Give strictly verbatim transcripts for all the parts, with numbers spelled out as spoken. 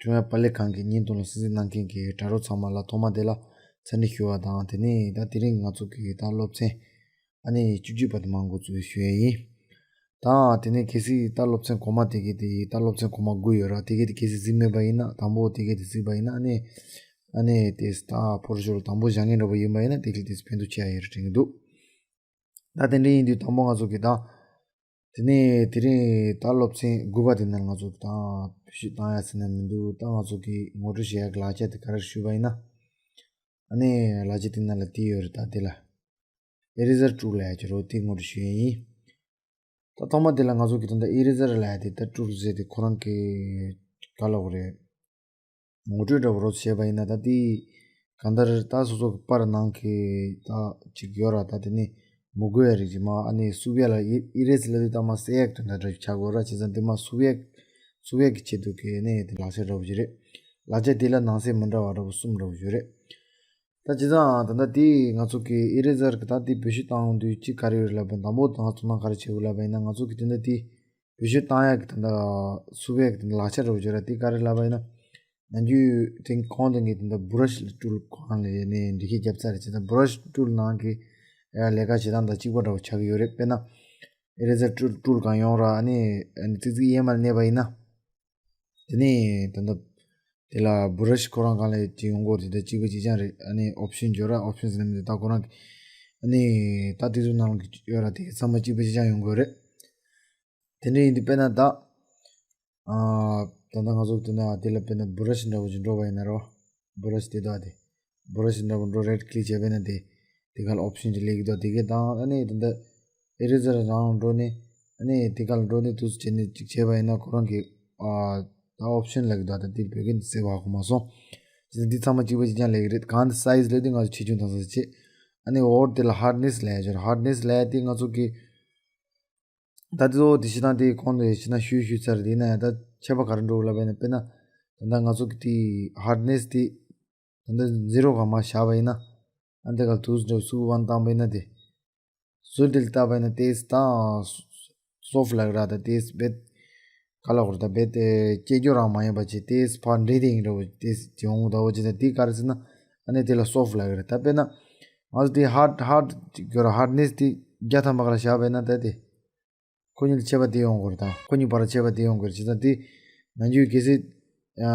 ཀྲུང་དབྱང་པར་ལས་ཁང་གི་བརྙན་ཐུང་ལ་གསན་གཟིགས་གནང་མཁན་གྱི་དྲ་གྲོགས་ཚང་མ་ལ་ཐོག་མ་དེ་ལ་འཚམས་འདྲི་ཞུ་བ་དང་། དེ་ནས་ད་དེ་རིང་ང་ཚོ་གི་ད་སློབ་ཚན་ཨ་ནི་བཅུ་གཅིག་པ་དེ་མར་འགོ་འཛུགས་ཞུ་ཡས་ཡིན། ད་དེ་ནས་གལ་སྲིད་ད་སློབ་ཚན་གོང་མ་དེ་གའི་དེ་ད་སློབ་ཚན་གོང་མ་དགུ་ཡོད་ར། དེ་གའི་དེ་གལ་སྲིད་གཟིགས་མེད་པ་ཡིན་ན། དང་པོ་དེ་གའི་དེ་གཟིགས་པ་ཡིན་ན། ཨ་ནི་ཨ་ནི་དེ་ད་ཕོ་རོ་ཤོར་དང་པོ་བཞག་མཁན་འདྲ་པོ་ཡིན་པ་ཡིན་ན། དེ་གལ་དེ་ཕན་ཐོགས་ཆེ་ཡ་ཡོད་རེད་དྲན་གྱི་འདུག། ད་དེ་འདྲ་ཡིན་དུས་དང་པོ་ང་ཚོ་གི་ད་དེ་ནས་དེ་རིང་ད་སློབ་ཚན་དགུ་པ་དེ་ནང་ང་ཚོ་གི་ད་བེད་སྤྱོད་བཏང་ཡ་ཟེར་ན་མི་འདུག། ད་ང་ཚོ་གི་ངོ་སྤྲོད་བྱེད་ཡ་གི་ལག་ཆ་དེ་ག་རེ་ཞུས་པ་ཡིན་ན། ཨ་ནི་ལག་ཆ་དེ་ནང་ལ་དེ་ཡོད་རེད། ད་དེ་ལ་ཨེ་རེ་ཟར་ཊུལ་ལབ་ཡ་ཅིག་རོ། དེ་ངོ་སྤྲོད་ཞུ་ཡ་ཡིན། ད་ཐོག་མ་དེ་ལ་ང་ཚོ་གི་ད་ལྟ་ཨེ་རེ་ཟར་ལབ་ཡ་དེ་ད་ཊུལ་ཟེར་དེ་ཁོ་རང་གི་ག་ལབ་དགོས་རེད། ངོ་སྤྲོད་འདྲ་པོ་རོབ་བྱས་པ་ཡིན་ན། ད་དེ་གང་ལྟར་ད་སོ་སོ་གི་པར་ནང་གི་ད་ཅིག་ཡོད་ར། ད་དེ་ནི་མི་དགོས་ཡ་རིགས་ཅིག་མ་ཨ་ནི་བསུབ་ཡ་ལ་ཨི་ཨི་རེ་ཟར་ལབ་དུས་ད་མ་སེལ་ཡ་གི་དོན་དག་འདྲ་ཆགས་དགོས་ར། བྱས་ཙང་དེ་མ་བསུབ་ཡ་བསུབ་ཡ་གི་ཆེད་དུ་གི་ནི་དེ་ལག་ཆ་འདྲ་པོ་ཅིག་རེད། ལག་ཆ་དེ་ལ་ནང་གསེས་མི་འདྲ་བ་འདྲ་པོ་གསུམ་འདྲ་པོ་ཅིག་ཡོད་རེད། ད་བྱས་ཙང་ད་ལྟ་དེ་ང་ཚོ་གི་ཨི་རེ་ཟར་གི་ད་དེ་བེད་སྤྱོད་བཏང་ཡོང་དུས་ཅིག་ག་རེ་ཡོད་ལབ་པ་ཡིན་ན། དང་པོ་ད་ང་ཚོ་ནང་ག་རེ་བྱེད་དགོས་ལབ་པ་ཡིན་ན། ང་ཚོ་གི་དེ་འདྲ་དེ་བེད་སྤྱོད་བཏང་ཡག་གི་དེ་འདྲ་བསུབ་ཡག་གི་དེ་འདྲ་ལག་ཆ་འདྲ་པོ་ཅིག་ར། དེ་ག་རེ་ལབ་པ་ཡིན་ན། ནམ་རྒྱུན་དེ་གོང་དེ་ངས་དེ་འདྲ་བུ་ར་ཤི་ཊུལ་ཁོ་རང་ལ་ཡས་ནས་འགྲེལ་བཤད་བརྒྱབ་ཚར་རེད། བྱས་ཙང་བུ་ར་ཤི་ཊུལ་ནང་གི་ལས་ཀ་བྱེད་སྟངས་དང་གཅིག་པ་འདྲ་པོ་ཆགས་ཀྱི་ཡོད་རེད། དཔེར་ན་ཨི་རེ་ཟར་ཊུལ་ཊུལ་གང་ཡོང་ར། ཨ་ནི་ཨ་ནི་ཙིག་ཙིག་གཡས་མར་མནན་པ་ཡིན་ན། དེ་ནས་ད་ལྟ་དེ་ལ་བུ་ར་ཤི་ཁོ་རང་སྒང་ལ་ཅིག་ཡོང་གི་ཡོད་རེད། དེ་གཅིག་པ་གཅིག་རྐྱང་རེད། ཨ་ནི་ཨོབ་ཤན་འབྱོར་ར། ཨོབ་ཤན་ཟེར་ན་མི་འདུག། ད་ཁོ་རང་གི་ཨ་ནི་ད་དེ་ཚོ་ནང་ལ་ཡོད་ར། དེ་ཚང་མ་གཅིག་པ་གཅིག་རྐྱང་ཡོང་གི་ཡོད་རེད། དེ་འདྲ་ཡིན་དུས་དཔེར་ན་ད་ཨ་ད་ལྟ་ང་ཚོ་དེ་ན་དེ་ལ་དཔེར་ན་བུ་ར་ཤི་འདྲ་པོ་ཅིག་འགྲོ་བ་ཡིན་ན་རོ། བུ་ར་ཤི་དེ་དག་དེ་བུ་ར་ཤི་འདྲ་པོ་འགྲོ་རེད་ཀི་ལིག་བྱས་པས་ན། དེ་དེ་ག་ལ་ཨོབ་ཤན་ཅིག་སླེབས་ཀྱི་འདུག། དེ་གའི་དང་ཨ་ནི་ད་ལྟ་ཨི་རེ་ཟར་རང་འགྲོ་ནས་ཨ་ནི་དེ་ག་ལ་འགྲོ་ནས་དུས་སུ་བྱས་ནས་ཅིག་བྱས་པ་ཡིན་ན། ཁོ་རང་གི་ཨ་ད་ཨོབ་ཤན་ལབ་ཀྱི་འདུག། ད་དེ་བོད་སྐད་འདི་གསལ་པོ་ཧ་གོ་མ་སོང་། ཅི་ད་འདི་ཚང་མ་གཅིག་པ་གཅིག་རྐྱང་སླེབས་ཀྱི་རེད། གང་དེ་སའི་ཛི་ལབ་དུས་ང་ཚོ་ཆེ་ཆུང་དང་ས་ཆེ། ཨ་ནི་འོར་དེ་ལ་ཧར་ཌི་ནེ་སི་ལབ་ཡ་ཅིག་རེད། ཧར་ཌི་ནེ་སི་ལབ་ཡ་དེ་ང་ཚོ་གི་ད་དེ་ཚོ་དེ་བྱེད་སྟངས་དེ་གོང་དུ་ཡང་ཞུས་ན་ཞུས་ཞུས་ཚར། དེ་ཡིན་ན་ཡང་ད་ཁྱད་པར་ག་རེ་འགྲོ་གི་ལབ་པ་ཡིན་ན། དཔེར་ན་ད་ལྟ་ང་ཚོ་གི་དེ་ཧར་ཌི་ནེ་སི་དེ་ད་ལྟ་ཛི་རོ་སྒང་མར་བཞག་པ་ཡིན་ན། ཨ་འདི་ག་ལ་དུས་འདྲ་བོ་སུ་ཝན་བཏང་པ་ཡིན་ན། དེ་ཟུར་དེ་ལ་བལྟས་པ་ཡིན་ན་དེ་ད་སོབ་ལབ་ཀྱི་ར། ད་དེ་རྦད་ག་ལབ་དགོས་རེད། ད་རྦད་དེ་སྐྱེ་རྒྱུ་རང་མ་ཡིན་པ་ཅིག་དེ་ཕར་འདྲེས་དེ་ཡིན་འདྲ་བོ་དེ་ཡོང་གི་འདུག་བ། ཅི་ད་དེ་ག་རེ་ཟེར་ན། ཨ་ནི་དེ་ལ་སོབ་ལབ་ཀྱི་རེད། ད་དཔེར་ན་ང་ཚོ་དེ་ཧར་ཧར་ཡོད་ར། ཧར་ཌི་ནེ་སི་དེ་བརྒྱ་ཐམ་པ་ག་ལ་བཞག་པ་ཡིན་ན། ད་དེ་ཁོ་གཉིས་ལ་ཁྱད་པར་དེ་ཡོང་དགོས་རེད། ད་ཁོ་གཉིས་བར་ཁྱད་པར་དེ་ཡོང་དགོས་རེད། བྱས་ཙང་དེ་ནམ་རྒྱུན་གལ་སྲིད་ཨ་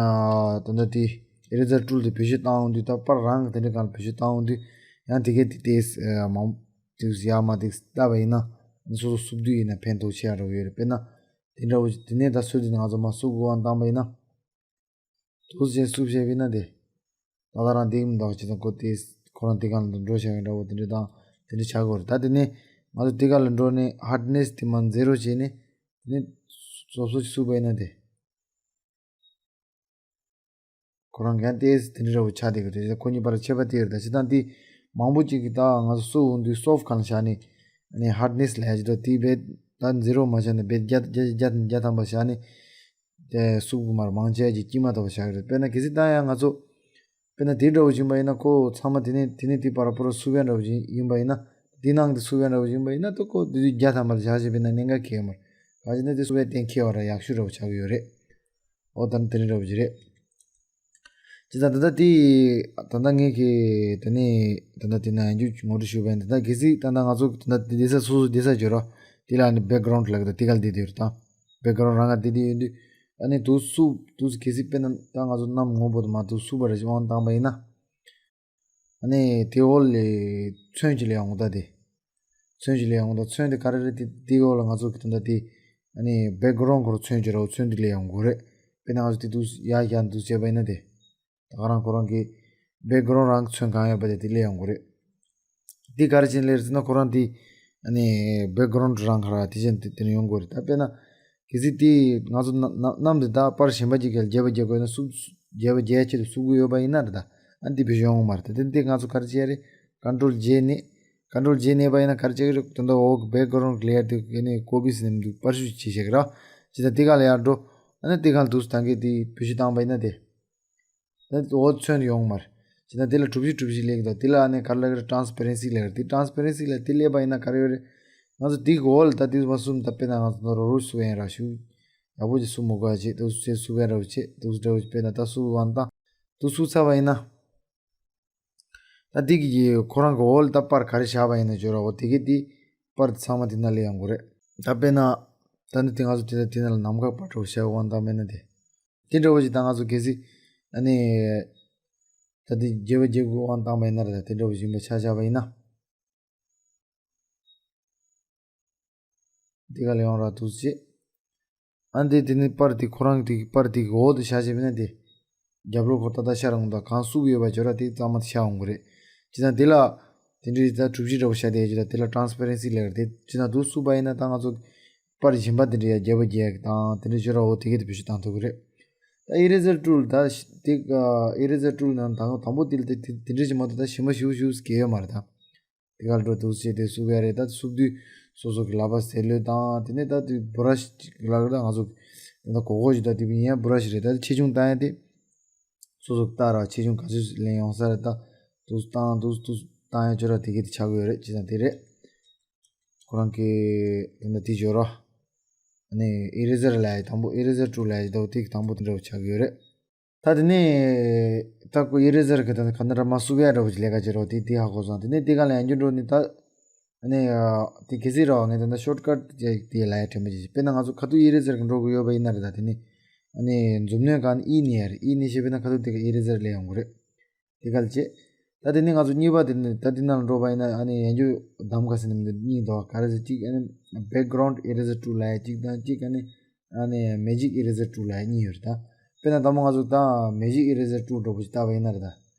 ད་ལྟ་དེ་ཨི་རེ་ཟར་ཊུལ་དེ་བེད་སྤྱོད་བཏང་ཡོང་དུས། ད་པར་རང་གི་དེ་འདྲ་སྒང་ལ་བེད་སྤྱོད་བཏང་ཡོང་དུས་ཡང་དེ་གའི་དེ་དེ་ཨ་མང་དེ་ཡར་མར་དེ་བལྟས་པ་ཡིན་ན། སོ་སོ་སུབ་དུས་ཡིན་ན་ཕན་ཐོགས་ཆེ་ཡ་འདྲ་བོ་ཡོད་རེད། དཔེར་ན་དེ་འདྲ་བོ་དེ་ནས་ད་སུབ་དུས་ང་ཚོ་མར་སུབ་དགོས་པ་བཏང་པ་ཡིན་ན། དུས་ཅན་སུབ་བྱས་པས་ན་དེ། ད་ལྟ་རང་འདེགས་མི་འདུག་བྱས་ཙང་ཁོ་དེ་ཁོ་རང་དེ་ག་ལ་འགྲོ་བྱ་བའི་འདྲ་བོ་དེ་འདྲ་དང་དེ་འདྲ་བྱ་དགོས་རེད། ད་དེ་ནས་ང་ཚོ་དེ་ག་ལ་འགྲོ་ནས་ཧར་ཌི་ནེ་སི་དེ་མར་ཛི་རོ་བྱས་ནས། དེ་ནས་སོ་སོ་ཅིག་སུབ་པ་ཡིན་ན་དེ། ཁོ་རང་གན་ཏེས་དེ་འདྲ་འདྲ་བོ་ཆགས་བསྡད་ཀྱི་རེད། ཁོ་གཉིས་བར་ཁྱད་པར་དེ་རེད། ད་བྱས་ཙང་དེ་མང་པོ་ཅིག་གིས་ད་ང་ཚོ་སུབ་འོང་དུས་སོབ་གང་བཞག་ནས་ནས་ཧར་ཌི་ནེ་སི་ལབ་ཡ་ཅིག་འདུག། དེ་རྦད་ད་ཛི་རོ་མ་བཞག་ནས་རྦད་བརྒྱ་བརྒྱ་བརྒྱ་བརྒྱ་ཐམ་པ་བཞག་ནས། དེ་སུབ་གི་མར་མང་ཆེ་གི་དཀྱིལ་མ་ལྟ་བུ་བཞག་གི་རེད། དཔེར་ན་གལ་སྲིད་ད་ཡང་ང་ཚོ་དཔེར་ན་དེ་འདྲ་བོ་ཞིག་ཡིན་པ་ཡིན་ན། ཁོ་ཚང་མ་དེ་ནས་དེ་ནས་དེ་བར་པོ་ར་སུབ་ཡ་འདྲ་བོ་ཞིག་ཡིན་པ་ཡིན་ན། དེ་ནང་དེ་སུབ་ཡ་འདྲ་བོ་ཞིག་ཡིན་པ་ཡིན་ན། ད་ཁོ་དེ་དུས་བརྒྱ་ཐམ་པ་ལ་བཞག་བྱས་པ་ཡིན་ན་གནད་འགག་འཁེལ་ཡོད་མ་རེད། གང་ཡིན་ན་དེ་སུབ་ཡ་གཏན་འཁེལ་བ་ར་ཡག་ཤོས་འདྲ་བོ་ཆགས་ཀྱི་ཡོད་རེད། ཨོ་ད་ནི་དེ་འདྲ་འདྲ་བོ་ཞིག་རེད། བྱས་ཙང་ད་ལྟ་དེ་ད་ལྟ་ངས་ཀྱི་ད་ནི་ད་ལྟ་དེ་ན་ཡང་རྒྱུ་ངོ་སྤྲོད་ཞུས་པ་ཡིན། ད་ལྟ་གལ་སྲིད་ད་ལྟ་ང་ཚོ་ད་ལྟ་དེ་བསྡད་ས་སོ་སོ་བསྡད་ས་བརྗོད་རོགས། དེ་ལ་ནི་བེག་གྷ་རོན་ཌི་ལབ་ཀྱི་ད་དེ་ག་ལ་བསྡད་དེ་ཡོད་རེད། ད་བེག་གྷ་རོན་ཌི་རང་ག་བསྡད་དེ་ཡོད་དུས། ཨ་ནི་དུས་སུ་དུས་སུ་གལ་སྲིད་དཔེར་ན་ད་ང་ཚོ་གནམ་སྔོན་པོ་དུ་མ་དུས་སུ་བར་ཞིག་དབང་བཏང་པ་ཡིན་ན། ཨ་ནི་དེ་འོག་ལས་ཚོན་ཅིག་སླེབས་ཡོང་གི་ད་དེ། ཚོན་ཅིག་སླེབས་ཡོང་གི་ད། ཚོན་དེ་ག་རེ་རེད། དེ་དེའི་འོག་ལ་ང་ཚོ་གི་ད་ལྟ་དེ་ཨ་ནི་བེག་གྷ་རོན་ཌི་ཁོ་རང་ཚོན་ཅིག་ར་བ་ཚོན་དེ་སླེབས་ཡོང་གི་རེད། དཔེར་ན་ང་ཚོ་དེ་དུས་ཡར་བཞག་དུས་བྱས་པ་ཡིན་ན་དེ། ད་ག་རང་ཁོ་རང་གི་བེག་གྷ་རོན་ཌི་རང་གི་ཚོན་གང་ཡོད་པ་དེ་དེ་སླེབས་ཡོང་གི་རེད། དེ་ག་རེ་བྱས་ནས་སླེབས་རེད་ཟེར་ན། ཁོ་རང་དེ་ཨ་ནི་བེག་གྷ་རོན་ཌི་རང་ག་ར་དེ་བཞིན་དེ་དེ་ནས་ཡོང་གི་རེད། ད་དཔེར་ན་གལ་སྲིད་དེ་ང་ཚོ་ན་ན་གནམ་དེ་ད་པར་གཞན་པ་ཅིག་ག་ལ་རྒྱབ་པ་རྒྱག་དགོས་ན་སུབ། རྒྱབ་པ་རྒྱག་ཆེད་དུ་སུབ་གི་ཡོད་པ་ཡིན་ན་རེད། ད་ཨ་ནི་དེ་བེད་སྤྱོད་ཡོང་གི་མ་རེད། ད་དེ་དེ་ང་ཚོ་ག་རེ་བྱས་རེད། ཀོན་ཊོལ་ཇེ་མནན། ཀོན་ཊོལ་ཇེ་མནན་པ་ཡིན་ན་ག་རེ་བྱེད་ཀྱི་རེད། ད་ལྟ་འོག་གི་བེག་གྷ་རོན་ཌི་ལེ་ཡར་དེ་ཨ་ནི་ཀོ་པི་ཟེར་ནས་མི་འདུག། པར་བཤུས་བྱས་བཞག་གི་ར། བྱས་ཙང་དེ་ག་ལ་ཡར་འགྲོ། ཨ་ནི་དེ་ག་ལ་དུས་སུ་ད་གིན་དེ་བེད་སྤྱོད་བཏང་པ་ཡིན་ན་དེ། ད་འོ་ཚོན་ཡོང་མར། བྱས་ན་དེ་ལ་གྲུ་བཞི་གྲུ་བཞི་སླེབས་ཀྱི་འདུག། དེ་ལ་ཨ་ནི་ག་རེ་ལབ་ཀྱི་རེད། ཊ་རན་སི་པེ་རན་སི་ལབ་ཀྱི་རེད། དེ་ཊ་རན་སི་པེ་རན་སི་ལ་དེ་སླེབས་པ་ཡིན་ན་ག་རེ་ཡོད་རེད། ང་ཚོ་དེ་གི་འོག་ལ་ད་དེ་བ་གསུམ་ད་དཔེར་ན་ང་ཚོ་ད་རོ་རོ་སུ་ཡིན་ར་ཞུ། ཡག་པོ་ཅིག་བསུབ་མི་དགོས་ཡ་བྱེད། འདུག་སེ་བསུབ་ཡ་འདྲ་བོ་བྱེད། འདུག་སེ་འདྲ་བོ་དཔེར་ན་ད་བསུབ་པ་ན་ད་འདུག་བསུབ་ཚར་བ་ཡིན་ན། ད་འདི་གི་ཁོ་རང་གི་འོག་ལ་ད་པར་ག་རེ་བཞག་པ་ཡིན་ན་འབྱོར་ར། འོ་དེ་གི་དེ་པར་ཚང་མ་དེ་ན་སླེབས་ཡོང་གི་རེད། ད་དཔེར་ན་ད་ནི་དེ་ང་ཚོ་དེ་ད་དེ་ན་ལ་ནམ་མཁའ་པར་འདྲ་བོ་བཞག་པ་ན་ད་མེད་ན་དེ། དེ་འདྲ་བོ་ཞིག་ད་ང་ཚོ་གལ་སྲིད་ཨ་ནི་ད་དེ་བརྗེ་པོ་བརྗེ་དགོས་པ་ན་ད་མེད་ན་ར། ད་དེ་འདྲ་བོ་ཞིག་མ་ཆ་བཞག་པ་ཡིན་ན། འདི་ག་ལ་ཡོང་ར་འདུག་སེ་བྱེད། ཨ་འདི་དེ་ནི་པར་དེ་ཁོ་རང་གི་དེ་པར་དེ་གི་འོག་ཏུ་བཞག་བྱས་པས་ན་དེ། རྒྱབ་ལོགས་ཁོ་ཏག་ཏག་ཤར་འོང་། ད་གང་བསུབ་ཡོད་པ་འབྱོར་ར་དེ་གཙང་མ་ཤར་འོང་གི་རེད། བྱས་ཙང་དེ་ལ་དེ་འདྲའི་ད་གྲུ་བཞི་འདྲ་བོ་བཞག་བསྡད་ཡོད་ཀྱི་ར། དེ་ལ་transparency ལབ་རེད། དེ་བྱས་ཙང་འདུག་བསུབ་པ་ཡིན་ན་ད་ང་ཚོ་པར་གཞན་པ་དེ་འདྲ་ཡ་རྒྱས་པ་རྒྱས་དང་དེ་འདྲ་འབྱོར་ར། འོ་དེ་གས་དེ་བེད་སྤྱོད་བཏང་ཐུབ་ཀྱི་རེད། ད་eraser tool ད་ཤ་དེ་eraser tool ནང་ད་དང་པོ་དེ་ལ་དེ་དེ་འདྲ་ཞིག་མ་གཏོགས་ད་གཞན་པ་ཞིབ་ཞིབ་གས་ཡོད་མ་རེད་ད། དེ་ག་ལ་འགྲོ་འདུག་སེ་བྱས་དེ་བསུབ་ཡ་རེད། ད་བསུབ་དུས་སོ་སོ་གི་ལག་པ་ཟེར་ལོས་དང་དེ་ནས་ད་དེ་བུ་ར་ཤི་ཅིག་ལ་ད་ང་ཚོ་ད་གོ་གོ་ཞིག་ད་དེ་བི་ཡན་བུ་ར་ཤི་རེད། ད་ཆེ་ཆུང་བཏང་ཡ་དེ་སོ་སོ་ལྟ་ར། ཆེ་ཆུང་ག་ཚོད་ལེན་ཡོང་ས་རེད། ད་འདུག་བཏང་འདུག་འདུག་བཏང་ཡ་ཅོ་ར་དེ་གི་དེ་ཆགས་ཀྱི་ཡོད་རེད། ཅི་ཙང་དེ་རེད། ཁོ་རང་གི་དེ་འདྲ་དེ་ཅོ་ར་ཨ་ནི་eraser ལ་ཡ་དང་པོ་eraser tool ལ་ཡ་ད་དེ་གི་དང་པོ་དེ་འདྲ་བོ་ཆགས་ཀྱི་ཡོད་རེད། ད་དེ་ནས་ད་ཁོ་eraser གི་ད་ག་འདྲ་མ་བསུབ་ཡ་འདྲ་བོ་ཅིག་ལས་ཀ་བྱེད་རོགས། དེ་དེ་ཧ་གོ་སོང་། དེ་ནས་དེ་ག་ལ་ཡང་རྒྱུ་འགྲོ་ནི་ད་ཨ་ནི་དེ་གལ་སྲིད་རོགས་ངས་ད་ད་shortcut ཅིག་དེ་ལ་ཡ་དྲན་པ་ཅིག་དཔེར་ན་ང་ཚོ་ཁ་ཐུག་eraser གི་འགྲོ་གི་ཡོད་པ་ཡིན་ན་རེད། ད་དེ་ནས་ཨ་ནི་མཛུབ་གནོན་གང་ནས་ཨི་ནི་ཡ་རེད། ཨི་ནི་ཤེས་པས་ན་ཁ་ཐུག་དེ་ག་eraser ལས་ཡོང་གི་རེད། དེ་ག་ལ་བྱེད། ད་དེ་ནས་ང་ཚོ་གཉིས་པ་དེ་ནི་ད་དེ་ནང་ལ་འགྲོ་བ་ཡིན་ན་ཨ་ནི་ཡང་རྒྱུ་གདམ་ག་ཟེར་ནི་མི་འདུག་གཉིས་འདུག་ག་རེ་ཟེར། གཅིག་ཨ་ནི་background eraser tool ལ་ཡ་གཅིག་དང་གཅིག་ཨ་ནི་ཨ་ནི་magic eraser tool ལ་ཡ་གཉིས་ཡོད་རེད། ད་དཔེར་ན་ད་མ་ང་ཚོ་ད་magic eraser tool འགྲོ་བོ་ཞིག་བལྟ་བ་ཡིན་ན་རེད།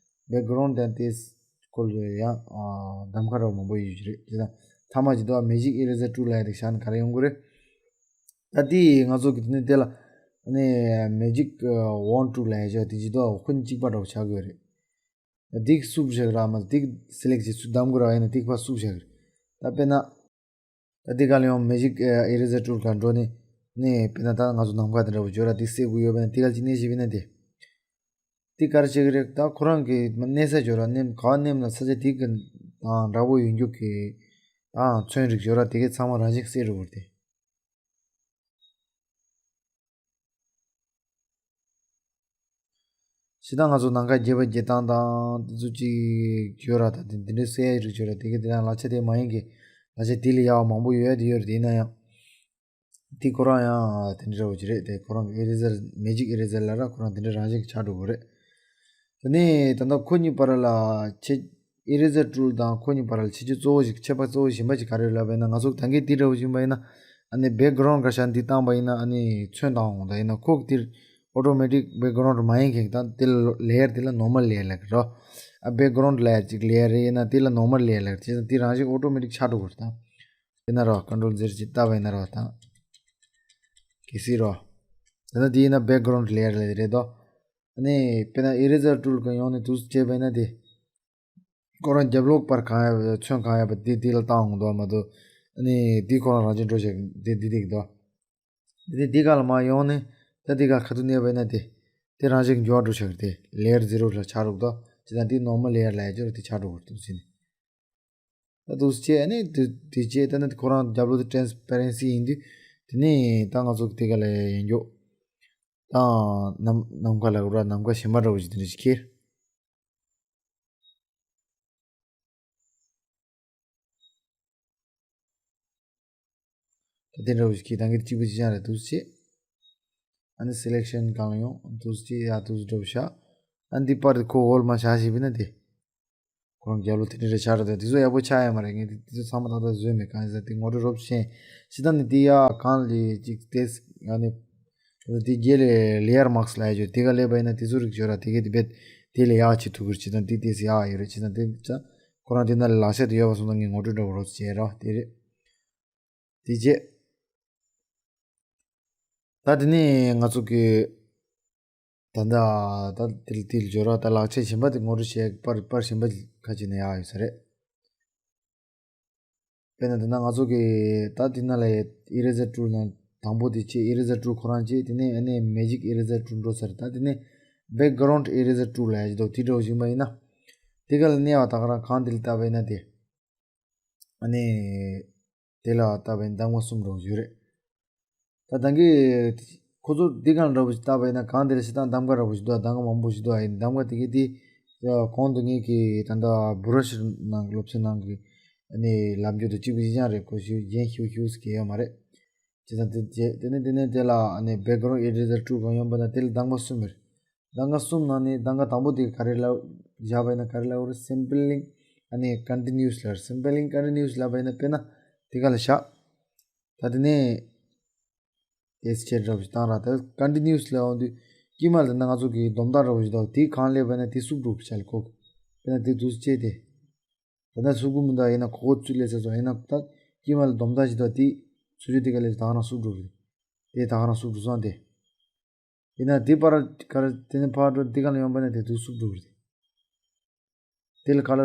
ད་background དང་དེ་སྐོར་ལ་ཡང་གདམ་ག་འདྲ་བོ་མང་པོ་ཡོད་ཀྱི་རེད། དེ་ད་མཐའ་མ་ཅིག་འདུག magic eraser tool ལ་ཡ་དེ་བཞག་ན་ག་རེ་ཡོང་གི་རེད། ད་དེ་ང་ཚོ་གི་དེ་ནི་དེ་ལ་ཨ་ནི་magic wand tool ལ་ཡ་བཞག་དེ་ཅིག་འདུག་ཁོ་གཉིས་གཅིག་པ་འདྲ་བོ་ཆགས་ཀྱི་ཡོད་རེད། འདི་བསུབ་བཞག་ར་མ་འདི་select བྱེད་ཚུལ་གདམ་དགོས་ར་ཡིན་ན་འདི་ཕར་བསུབ་བཞག་རེད། ད་དཔེར་ན་ད་འདི་ག་ལ་ཡང་magic eraser tool ག་འགྲོ་ནས་ནས་དཔེར་ན་ད་ང་ཚོ་ནམ་མཁའ་དེ་འདྲ་བོ་བརྗོད་ར་འདི་སེལ་དགོས་ཡོད་པས་ན་འདི་ག་ཅིག་གནས་ཤིག་བས་ན་དེ་འདི་ག་རེ་བྱེད་ཀྱི་རེད། ད་ཁོ་རང་གི་གནས་ས་བརྗོད་ར་གནས་ག་བ་གནས་ན་ས་ཆ་དེ་གི་དང་འདྲ་བོ་ཡོད་རྒྱུ་གི་དང་ཚོན་རིགས་བརྗོད་ར་དེ་གའི་ཚང་མ་རང་བཞིན་གསལ་འགྲོ་གི་རེད་དེ། ཞེ་དྲག་ང་ཚོ་ནམ་མཁའ་རྒྱས་པ་རྒྱས་སྟངས་དང་དེ་ཚོ་ཅིག་བརྗོད་ར་ད་དེ་འདི་འདྲའི་གསལ་རིགས་བརྗོད་ར་དེ་གའི་དེ་རང་ལག་ཆ་དེ་མ་ཡིན་གི་ལག་ཆ་དེ་ལས་ཡག་པ་མང་པོ་ཡོད་ཡ་དེ་ཡོད་རེད། དེ་ཡིན་ན་ཡང་དེ་ཁོ་རང་ཡང་དེ་འདྲ་འདྲ་བོ་ཅིག་རེད། དེ་ཁོ་རང་གི་eraser magic eraser ལ་ར་ཁོ་རང་དེ་འདྲ་རང་བཞིན་གྱི་ཆགས་འགྲོ་གི་རེད། དེ་ནས་ད་ལྟ་ཁོ་གཉིས་བར་ལ་ཁྱེད་eraser tool དང་ཁོ་གཉིས་བར་ལ་ཁྱད་ཆོས་གཙོ་བོ་ཞིག་ཁྱད་པར་གཙོ་བོ་གཞན་པ་ཞིག་ག་རེ་ཡོད་ལབ་པ་ཡིན་ན་ང་ཚོ་ད་གིན་དེ་འདྲ་བོ་ཞིག་ཡིན་པ་ཡིན་ན་ཨ་ནི་background ག་ཤ་འདི་བཏང་པ་ཡིན་ན་ཨ་ནི་ཚོན་བཏང་འོང་། ད་ཡིན་ན་ཁོ་དེར་automatic background མ་ཡིན་མཁན་ད་དེ་ལ་layer དེ་ལ་normal layer ལབ་ཀྱི་རོ། ཨ་background layer ཅིག་layer རེད་ཡིན་ན་དེ་ལ་normal layer ལབ་ཀྱི་བྱས་ཙང་དེ་རང་བཞིན་automatic ཆགས་འགྲོ་གི་རེད་ད། དེ་ན་རོ་control ཟེར་ཅིག་བཏབ་པ་ཡིན་ན་རོ་ད། གལ་སྲིད་རོ། ད་ལྟ་དེ་ཡིན་ན་background layer ལབ་རེད་དོ། ཨ་ནི་དཔེར་ན་eraser tool ག་ཡོང་ནས་དུས་སུ་བྱས་པ་ཡིན་ན་དེ། ཁོ་རང་རྒྱབ་ལོགས་པར་གང་ཡ་ཚོན་གང་ཡ་པ་དེ་དེ་ལ་བཏང་འོང་དོ་མ་གཏོགས། ཨ་ནི་དེ་ཁོ་རང་རང་བཞིན་འགྲོ་བྱེད་དེ་དེ་དེ་གི་དོ། དེ་དེ་ག་ལ་མ་ཡོང་ནས་ད་དེ་ག་ཁ་ཐུག་གནས་པ་ཡིན་ན་དེ། དེ་རང་བཞིན་འགྱུར་བ་འགྲོ་བྱེད་དེ་layer zero ལ་ཆགས་རོགས་དོ། ཇི་ལྟར་དེ་normal layer ལ་ཡ་ཅོ་ར་དེ་ཆགས་འགྲོ་གི་འདུག་ཟིན། ད་འདུག་སེ་བྱས་ནས་དེ་དེ་བྱས་ད་ནི་ཁོ་རང་རྒྱབ་ལོགས་དེ་transparency ཡིན་དུས། དེ་ནས་ད་ང་ཚོ་དེ་ག་ལ་ཡིན་རྒྱུ། ད་ནམ་ནམ་མཁའ་ལ་ར་ནམ་མཁའ་གཞན་པ་འདྲ་བོ་ཞིག་དེ་འདྲ་ཞིག་ཁྱེར། ད་དེ་འདྲ་བོ་ཞིག་གིས་ད་གིན་གཅིག་པུ་གཅིག་རྐྱང་རེད་འདུག་སེ་བྱས། ཨ་ནི་selection སྒང་ལ་ཡོང་འདུག་སེ་བྱས་ཡ་འདུག་སེ་འགྲོ་བཞག་ཨ་འདི་པར་དེ་ཁོ་འོལ་མ་བཞག་ཞིག་བི་ན་དེ། ཁོ་རང་རྒྱབ་ལོགས་དེ་འདྲ་རེ་ཆགས་རེད་དེ་དེ་ཚོ་ཡག་པོ་ཆགས་ཡ་མ་རེད། ངས་དེ་དེ་ཚོ་ཚང་མ་ཏག་ཏག་བཟོས་མེད་གང་ཡིན་ཟེར་དེ་ངོ་སྤྲོད་རོབ་ཤེས་ཤི་ད་ནི་དེ་ཡ་གང་ལས་ཅིག་དེ་ཨ་ནི། དེ་རྗེས་ལས་layer mask ལ་ཡ་ཅོ་དེ་ག་ལས་པ་ཡིན་ན་དེ་ཚོ་རིགས་ཅོ་ར་དེ་གས་དེ་བེད་དེ་ལས་ཡག་ཆེ་ཐུག་གི་རེད། ཅི་ད་དེ་དེ་སི་ཡག་ཡོད་རེད། ཅི་ད་དེ་ཅ་ཁོ་རང་དེ་ན་ལ་ལག་ཤ་དེ་ཡོད་པ་སོང་ད་ངས་ངོ་སྤྲོད་འདྲ་བོ་རོབ་བྱས་ར་དེ་རེད། དེ་རྗེས། ད་དེ་ནས་ང་ཚོ་གི་ད་ད་ད་དེ་དེ་ལ་འབྱོར་བ་ད་ལག་ཆ་གཞན་པ་དེ་ངོ་སྤྲོད་བྱས་པར་པར་གཞན་པ་ཁ་ཅིག་ནས་ཡག་ཡོད་ས་རེད། དཔེར་ན་དེ་ན་ང་ཚོ་གི་ད་དེ་ན་ལ་eraser tool ནང་དང་པོ་དེ་བྱས་eraser tool ཁོ་རང་བྱས་དེ་ནས་ཨ་ནི་magic eraser tool འགྲོ་ས་རེད། ད་དེ་ནས་background eraser tool ལ་ཡག་ཅིག་འདུག་དེ་འདྲ་བོ་ཞིག་མ་ཡིན་ན། དེ་ག་ལ་གནས་པ་ད་ག་རང་གང་དེ་ལ་ལྟ་བས་ན་དེ། ཨ་ནི། དེ་ལ་ལྟ་བའི་གདམ་ག་གསུམ་རོགས་ཡོད་རེད། ད་ད་གིན་ ཁོ་ཚོ་འདི་གང་འདྲ་པོ་ཞིག་བཏགས་པ་ཡིན་ན། གང་དེར་ཞེ་དྲག་གདམ་ག་འདྲ་པོ་ཞིག་འདུག་གདམ་ག་མང་པོ་ཞིག་འདུག་ཡིན་གདམ་ག་དེ་གའི་དེ་གོང་དུ་ངས་ཀྱི་ད་ལྟ་བུ་ར་ཤི་ནང་སློབ་ཚན་ནང་གི་ཨ་ནི་ལབ་རྒྱུ་དེ་གཅིག་པ་གཅིག་རྐྱང་རེད། ཁོ་ཞིག་གཞན་ཞིག་ཞིག་གི་ཡོད་མ་རེད། བྱས་ཙང་དེ་རྗེས་དེ་ནས་དེ་ནས་དེ་ལ་ཨ་ནི་བེག་གི་རོན་ཌི་ཨེ་ཌི་ཊར་དྲུག་གང་ཡོང་པ་ན་དེ་ལ་གདམ་ག་གསུམ་རེད། གདམ་ག་གསུམ་ནང་ནས་གདམ་ག་དང་པོ་དེ་ག་རེ་ལབ་བཞག་པ་ཡིན་ན་ག་རེ་ལབ་རེད། སེམ་པི་ལིང་ཨ་ནི་ཀོན་ཊི་ནིའུ་སི་ལབ་རེད། སེམ་པི་ལིང་ཀོན་ཊི་ནིའུ་སི་ལབ་པ་ཡིན་ན་དཔེར་ན་དེ་ག་ལ་བཞག་ད་དེ་ནས་དེ་ཆེ་འདྲ་པོ་ཞིག་བཏང་ར། ད་ཀོན་ཊི་ནིའུ་སི་ལབ་འོང་དུས་དཀྱིལ་མ་ལ་ད་ང་ཚོ་གི་སྡོམ་རྟགས་འདྲ་པོ་ཞིག་འདུག་དེ་གང་སླེབས་པ་ཡིན་ན་དེ་བསུབ་འགྲོ་བྱ་ལ་ཁོ་གི་དཔེར་ན་དེ་འདུག་སེ་བྱས་ཏེ། ད་ལྟ་ཚུགས་ཀྱི་མི་འདུག་ཡིན་ན་གོ་ཚུལ་ལས་ཚེ་སོགས་ཡིན་ན་ད་དཀྱིལ་མ་ལ་སྡོམ་རྟགས་ཅིག་འདུག་དེ་ཚུགས་རྒྱུ་དེ་ག་ལས་ད་ག་རང་བསུབ་འགྲོ་གི་རེད། དེ་ད་ག་རང་བསུབ་འགྲོ་སོང་སྟེ། ཡིན་ན་དེ་པར་ག་རེ་དེ་ནས་ཕར་འགྲོ་དེ་ག་ལ་ཡོང་པ་ན་དེ་དུས་བསུབ་འགྲོ་གི་རེད། དེ་ལ་ག་ལ་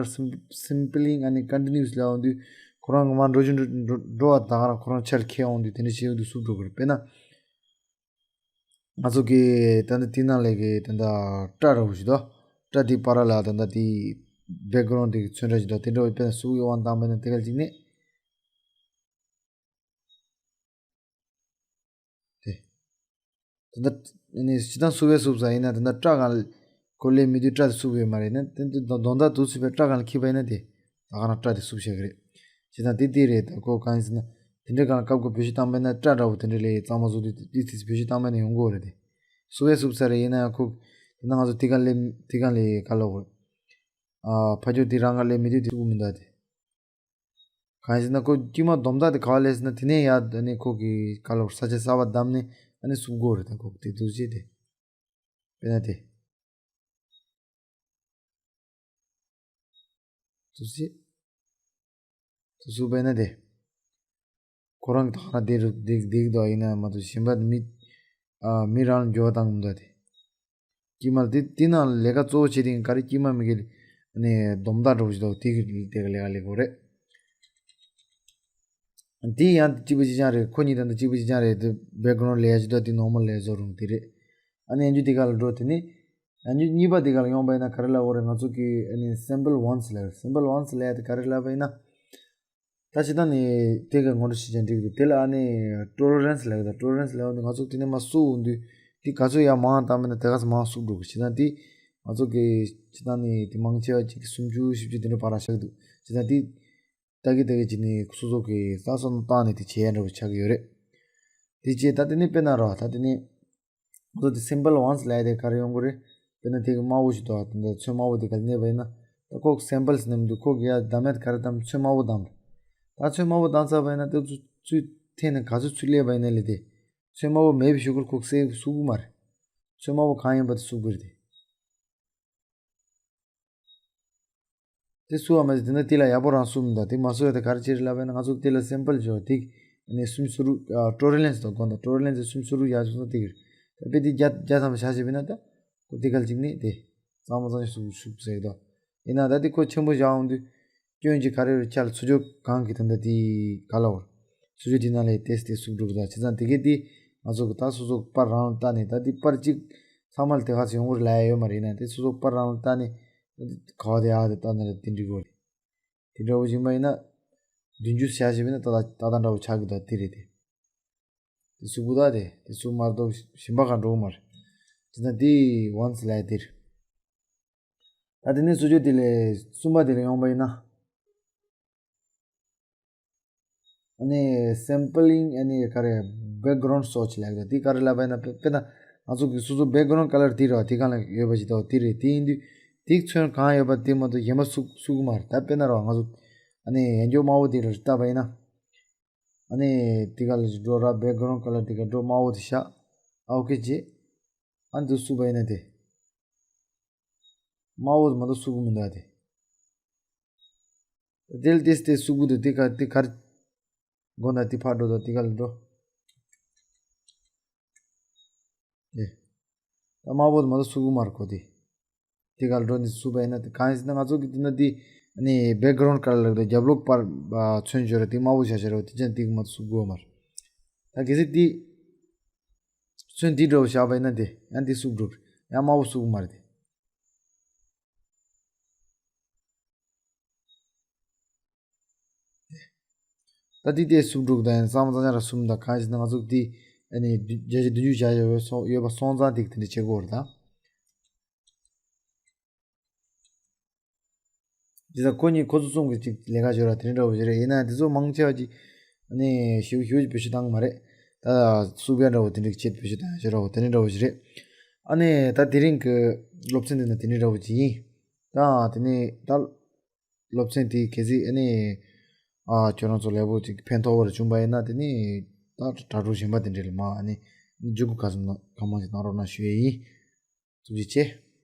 སིམ་པི་ལིང་ཨ་ནི་ཀོན་ཊི་ནིའུ་སི་ལབ་འོང་དུས་ཁོ་རང་གི་མར་འགྲོ་རྒྱུ་འགྲོ་འགྲོ་འགྲོ་བ་ད་ག་རང་ཁོ་རང་ཆར་ཁེལ་འོང་དུས་དེ་འདྲ་བྱེད་འོང་དུས་བསུབ་འགྲོ་གི་རེད། དཔེར་ན། ང་ཚོ་གི་ད་ལྟ་དེ་ནང་ལས་ཀྱི་ད་ལྟ་སྐྲ་འདྲ་པོ་ཞིག་འདུག་སྐྲ་དེ་པར་ལ་ད་ལྟ་དེ་བེག་གི་རོན་ཌི་དེ་ཚོན་ཁྲ་ཞིག་འདུག་དེ་འདྲ་པོ་དཔེར་ན་སུ་ཡོ་ཝང་བཏང་པས་ན་དེ་ག་ཅིག་ནས་དེ་ད་ལྟ་ནི་སྤྱི་བཏང་སུ་བས་སུབ་ས་ཡིན་ན་ད་ལྟ་སྐྲ་གང་ཁོ་ལས་མི་དུས་སྐྲ་དེ་སུབ་ཡོད་མ་རེད་ན། དེ་འདི་དོན་དག་དུ་སུབ་པའི་སྐྲ་གང་ལ་འཁྱེར་པ་ཡིན་ན་དེ་ད་ག་རང་སྐྲ་དེ་སུབ་བྱེད་ཀྱི་རེད། བྱས་ཙང་དེ་དེ་རེད། ད་ཁོ་གང་ཡིན་ཟེར་ན་དེ་འདྲའི་གང་ལ་སྐབས་ཁོ་བེད་སྤྱོད་བཏང་པས་ན་སྐྲ་འདྲ་པོ་དེ་འདྲ་ལས་གཙང་མ་བཟོ་དུས་དེ་དེ་བེད་སྤྱོད་བཏང་པས་ན་ཡོང་གི་རེད་དེ། སུ་བས་སུབ་ས་རེད། ཡིན་ན་ཡང་ཁོ་དེ་ན་ང་ཚོ་དེ་ག་ལས་དེ་ག་ལས་ག་ལ་འོ་ཨ་ཕ་ཇོ་དེ་རང་ག་ལས་མི་དུས་དེ་སུབ་མི་འདུག་དེ། གང་ཡིན་ཟེར་ན་ཁོ་དཀྱིལ་མ་སྡོམ་རྟགས་དེ་ག་བ་ལས་ཟེར་ན་དེ་ནས་ཡར་ཨ་ནི་ཁོ་གི་ག་ལ་ས་ཆ་གསར་པ་བདམས་ནས་ཨ་ནི་སུབ་དགོས་རེད། ད་ཁོ་དེ་འདུག་སེ་དེ་དཔེར་ན་དེ་འདུག་སེ་དེ་སུབ་པས་ན་དེ་ཁོ་རང་གི་ད་ག་རང་དེ་རུ་འགྲིག་འགྲིག་འདུག་ཡིན་ན་མ་གཏོགས་གཞན་པ་མི་ཨ་མི་རང་ལ་འགྱུར་བ་བཏང་གི་མི་འདུག་དེ། དཀྱིལ་མ་དེ་དེ་ནང་ལས་ཀ་གཙོ་བོ་བྱེད་དེ་ག་རེ་དཀྱིལ་མ་མི་གི་ནས་སྡོམ་རྟགས་འདྲ་པོ་ཞིག་འདུག་དེ་གི་དེ་ག་ལས་ཀ་ལས་དགོས་རེད། དེ་ཡང་གཅིག་པ་གཅིག་རྐྱང་རེད། ཁོ་གཉིས་དང་དེ་གཅིག་པ་གཅིག་རྐྱང་རེད། དེ་བེག་གི་རོན་ཌི་ལེ་ཡར་ཞིག་འདུག་དེ་ནོར་མལ་ལེ་ཡར་བཟོ་རུང་དེ་རེད། ཨ་ནི་ཡང་རྒྱུ་དེ་ག་ལ་འགྲོ་དེ་ནི་ཡང་རྒྱུ་གཉིས་པ་དེ་ག་ལ་ཡོང་པ་ཡིན་ན་ག་རེ་ལབ་དགོས་རེད། ང་ཚོ་གི་ཨ་ནི་སེམ་པལ་ཝན་སི་ལབ་རེད། སེམ་པལ་ཝན་སི་ལབ་ཡ་དེ་ག་རེ་ལབ་པ་ཡིན་ན། ད་ཅི་ད་ནི་དེ་ག་ངོ་སྤྲོད་ཞིག་ཀྱང་འགྲིག་འདུག་དེ་ལ་ཨ་ནི་ཊོ་ལེ་རན་སི་ལབ་ཡོད། ད་ཊོ་ལེ་རན་སི་ལབ་ཡོད་འདི་ང་ཚོ་དེ་ནས་མར་སུབ་འོང་དུས་དེ་ག་ཚོད་ཡར་མང་བཏང་མིན་ན་དེ་ག་ཚོད་མང་སུབ་འགྲོ་གི། ཅི་ད་དེ་ང་ཚོ་གི་ཅི་ད་ནི་དེ་མང་ཆེ་བ་ཅིག་གི་སུམ་ཅུ་བཞི་བཅུ་དེ་འདྲ་བར་ལ་བཞག་འདུག་ཅི་ད་དེ་ད་གི་ད་གི་ཅི་ནི་སོ་སོ་གི་ས་སོ་ནང་བཏང་ནས་དེ་བྱེད་ཡ་འདྲ་པོ་ཆགས་ཀྱི་ཡོད་རེད། དེ་བྱས་ད་དེ་ནི་དཔེར་ན་རོ་ད་དེ་ནི། ང་ཚོ་དེ་སེམ་པལ་ཝན་སི་ལབ་ཡ་དེ་ག་རེ་ཡོང་གི་རེད། དཔེར་ན་དེ་གི་དམར་པོ་ཞིག་འདུག་དེ་འདྲ་ཚོན་དམར་པོ་དེ་ག་ལ་གནས་པ་ཡིན་ན། ད་ཁོ་སེམ་པལ་སི་ནས་མི་འདུག་ཁོ་གི་ཡ་བདམས་ཡ་དེ་ག་རེ་བདམས། ཚོན་དམར་པོ་བདམས། ད་ཚོན་དམར་པོ་བདམས་ཚར་བ་ཡིན་ན་དེ་ཚོ་ཚུར་འཐེན་ནས་ག་ཚོད་ཚུར་སླེབས་པ་ཡིན་ན་ལས་དེ། ཚོན་དམར་པོ་མེད་པའི་གཞུག་གུ་ལ་ཁོ་སེ་སུབ་གི་མ་རེད། ཚོན་དམར་པོ་གང་ཡིན་པ་དེ་སུབ་གི་རེད་དེ། དེ་སུ་བ་མ་ཟད་དེ་འདྲ་དེ་ལ་ཡག་པོ་རང་སུབ་མི་འདུག་དེ་མ་སུབ་ཡ་དེ་ག་རེ་བྱེད་རེད་ལབ་པ་ཡིན་ན། ང་ཚོ་དེ་ལ་སེམ་པལ་འཇོག་དེ་ནས་སུམ་ཅུ་སོ་དྲུག་ཊོ་ལེ་རན་སི་དང་དགོངས་དག་ཊོ་ལེ་རན་སི་སུམ་ཅུ་སོ་དྲུག་ཡར་སོང་ན་དེ་གི་རེད། ད་དཔེ་དེ་བརྒྱ་བརྒྱ་ཙམ་བཞག་བྱས་པ་ཡིན་ན་ད་ཁོ་དེ་ག་ལ་ཅིག་ནི་དེ་གཙང་མ་གཙང་ཞིག་སུབ་སུབ་ཟེར་གི་འདུག་ཡིན་ན་ད་དེ་ཁོ་ཆེན་པོ་བཞག་འོང་དུས་སྐྱོན་གྱི་ག་རེ་རེད། ཁྱེད་ལ་ཚུར་ཕྱོགས་གང་གི་དོན་དག་དེ་ག་ལ་འོར་ཚུར་ཕྱོགས་དེ་ནང་ལས་ཏེས་ཏེ་སུབ་འགྲོ་གི་འདུག་བྱས་ཙང་དེ་གས་དེ་ང་ཚོ་གི་ད་སོ་སོ་གི་པར་རང་ལ་བལྟས་ནས་ད་དེ་པར་གཅིག་ཚང་མ་ལ་དེ་ག་ཚོད་ཡོང་གི་རེད་ལབ་ཡ་ཡོད་མ་རེད། ཡིན་ན་དེ་སོ་སོ་གི་པར་རང་ལ་བལྟས་ནས། ག་བ་དེ་ཨ་དེ་ལྟ་ན་རེ་དེ་འགྲིག་གོ་རེད། དེ་འདྲ་བོ་ཡིན་པ་ཡིན་ན། བདུན་ཅུ་བྱ་ཞེས་པ་ཡིན་ན་ཏག་ཏག་ཏག་ཏག་འདྲ་བོ་ཆགས་ཀྱི་འདུག་དེ་རེད་དེ། དེ་གཟུགས་པོ་ད་དེ་དེ་གཟུགས་མར་གཏོགས་གཞན་པ་གང་འགྲོ་གི་མ་རེད། དེ་ན་དེ་ཝན་སི་ལབ་དེ་རེད། ད་དེ་ནས་སུ་ཅོ་དེ་ལས་གསུམ་པ་དེ་ལ་ཡོང་པ་ཡིན་ན། ཨ་ནི་སེམ་པལ་ལིང་ཨ་ནི་ག་རེ་བེག་གི་རོན་ཌི་སོར་ཆི་ལབ་ཀྱི་འདུག་དེ་ག་རེ་ལབ་པ་ཡིན་ན། དཔེ་དཔེར་ན་ང་ཚོ་གི་སོ་སོ་བེག་གི་རོན་ཌི་ཀ་ལར་དེ་རེད་བ། དེ་གང་ལ་ཡོད་པ་ཞིག་འདུག་དེ་རེད། དེ་ཡིན་དུས་དེ་ཚོན་གང་ཡོད་པ་དེ་མ་གཏོགས་གཞན་པ་སུབ་སུབ་ཀྱི་མ་རེད། ད་དཔེར་ན་རེད་བ། ང་ཚོ་ཨ་ནི་ཡང་བསྐྱར་དམར་པོ་དེ་ལ་བལྟས་པ་ཡིན་ན། ཨ་ནི་དེ་ག་ལ་ཞིག་འགྲོ་ར། བེག་གི་རོན་ཌི་ཀ་ལར་དེ་ག་འགྲོ། དམར་པོ་དེ་བཞག་ཨ་ཨོ་ཁེ་བྱས། ཨ་ནི་དེ་སུབ་པ་ཡིན་ན་དེ། དམར་པོ་དེ་མ་གཏོགས་སུབ་ཀྱི་མི་འདུག་ཨ་དེ། དེ་ལ་ཏེས་ཏེ་སུབ་ཀྱི་འདུག་དེ་ག་དེ་གར་སྒོ་ན་དེ་ཕར་འགྲོ་དང་དེ་ག་ལ་འགྲོ། ཨེ། ད་དམར་པོ་དེ་མ་གཏོགས་སུབ་ཀྱི་མ་རེད་ཁོ་དེ། དེ་ག་ལ་འགྲོ་ནས་སུབ་པ་ཡིན་ན་དེ་གང་ཡིན་ཟེར་ན། ང་ཚོ་གི་དེ་ན་དེ་ནི་བེག་གི་རོན་ཌི་ཀ་ལར་ལབ་དུས་རྒྱབ་ལོགས་པར་ཚོན་བྱོས་ར་དེ་དམར་པོ་བྱ་བྱ་ར་བ། དེ་ཅན་དེ་གི་མ་གཏོགས་སུབ་ཀྱི་ཡོད་མ་རེད། ད་གལ་སྲིད་དེ་ཚོན་དེ་འདྲ་བོ་བཞག་པ་ཡིན་ན་དེ་ཡང་དེ་སུབ་འགྲོ་རེད། ཡང་དམར་པོ་སུབ་ཀྱི་མ་རེད་དེ། ད་དེ་དེ་སུབ་འགྲོ་གི་ད་ཡིན་བསམ་བློ་ཙང་ཅང་ར་སུབ་མི་འདུག་གང་ཡིན་ཟེར་ན་ང་ཚོ་དེ་ ཨ་ནི་བརྒྱ་ཆ་བདུན་ཅུ་བཞག་ཡོད་པ་སོང་ཡོད་པ་སོང་ཙང་དེ་དེ་འདྲ་བྱེད་དགོས་རེད་ད། དེ་ད་ཁོ་གཉིས་ཁོ་ཚོ་གསུམ་གྱི་ཅིག་ལས་ཀ་བྱོས་ར་དེ་འདྲ་འདྲ་བོ་ཞིག་རེད། ཡིན་ན་དེ་ཚོ་མང་ཆེ་བ་ཅིག་ཨ་ནི་ཞེ་པོ་ཞེ་པོ་ཅིག་བེད་སྤྱོད་བཏང་གི་མ་རེད། ད་སུ་བེ་འདྲ་བོ་དེ་འདྲ་གི་ཆེད་བེད་སྤྱོད་བཏང་ཡ་ཞིག་ར་བོ་དེ་འདྲ་འདྲ་བོ་ཞིག་རེད། ཨ་ནི་ད་དེ་རིང་གི་སློབ་ཚན་འདི་ན་དེ་འདྲ་འདྲ་བོ་ཅིག་ཡིན། ད་དེ་ནས་ད་སློབ་ཚན་དེ་གལ་སྲིད་ཨ་ནི་ཨ་ཁྱོད་རང་ཚོ་ལེགས་པོ་ཅིག་ཕན་ཐོགས་པ་རེ་བྱུང་པ་ཡིན་ན་དེ་ནས་ད་དྲ་གྲོགས་གཞན་པ་དེ་འདྲ་ལ་མ་ཨ་ནི་འཇུག་སྒོ་ག་ཚོད་གང་མང་ཞིག་གནང་རོགས་གནང་ཞུ་ཡས་ཡིན། ཐུགས་རྗེ་ཆེ།